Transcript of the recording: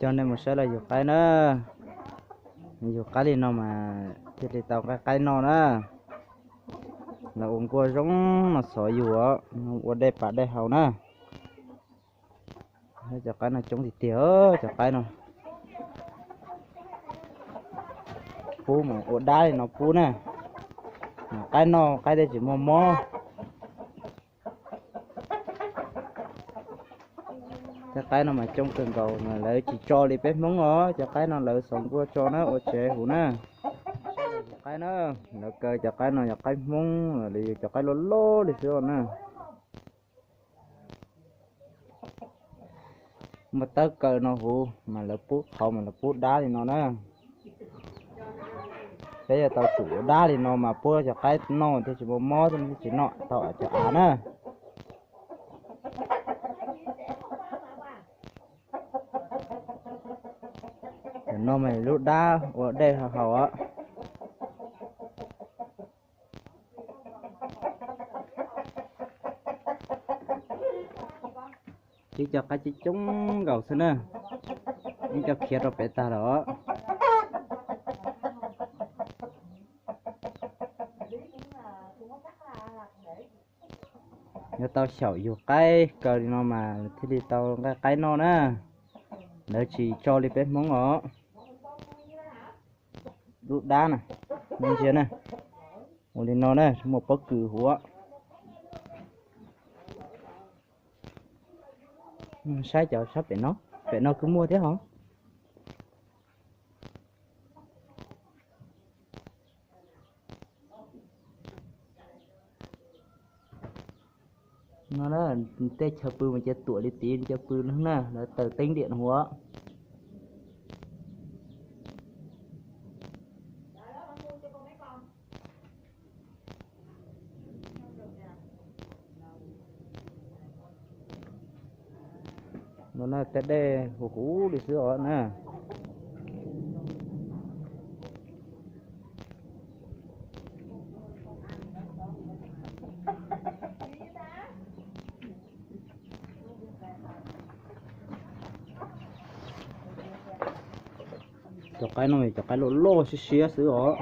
Coj nej mus saib lawv yug qaib na. Yug qaib li no mas thiaj li tau nqaij qaib noj na. Lawv ua nkuaj zoo no xov yug os, ua dej pam dej haus na. Cov qaib no coob tiag tiag, cov qaib no. Pub mas ua dab li no pub na. Mas qaib noj qaib thiaj tsis muaj mob. Cov qaib no mas coob kawg nkaus mas lawv tsis tso li peb Hmoob os. Cov qaib no lawv xov nkuaj tso na, ua tsev huv na. Qaib na, lawv kaw cov qaib no yog qaib Hmoob los yog cov qaib loj loj li xwb os na. Muaj tawb kaw no huv mas lawv pub qhauv mas lawv pub dab li no na. Peb yuav tau tsum ua dab li no mas pub cov qaib noj thiaj tsis muaj mob thiab tsis noj tau cov av na. Tam no mas lub dab ua dej haus os. Ib co qaib coob coob nkaus xwb na, ib co khiav rau pem tag lawm os. Yuav tau xyaum yug qaib kaw li no mas thiaj li tau nqaij qaib noj na. Lawv tsis tso li peb Hmoob os. Lub dab na, ntsia na, ua li no na, muaj pob kws huv. Saib cov sab pem no, pem no kuj muaj thiab hov. No na, tej chaw pw mas cia tuam li tid, cia pw na, lawv taws teeb diam huv. No na, tej dej huv huv li xwb os na. Cov qaib no cov qaib loj loj siab siab xwb os.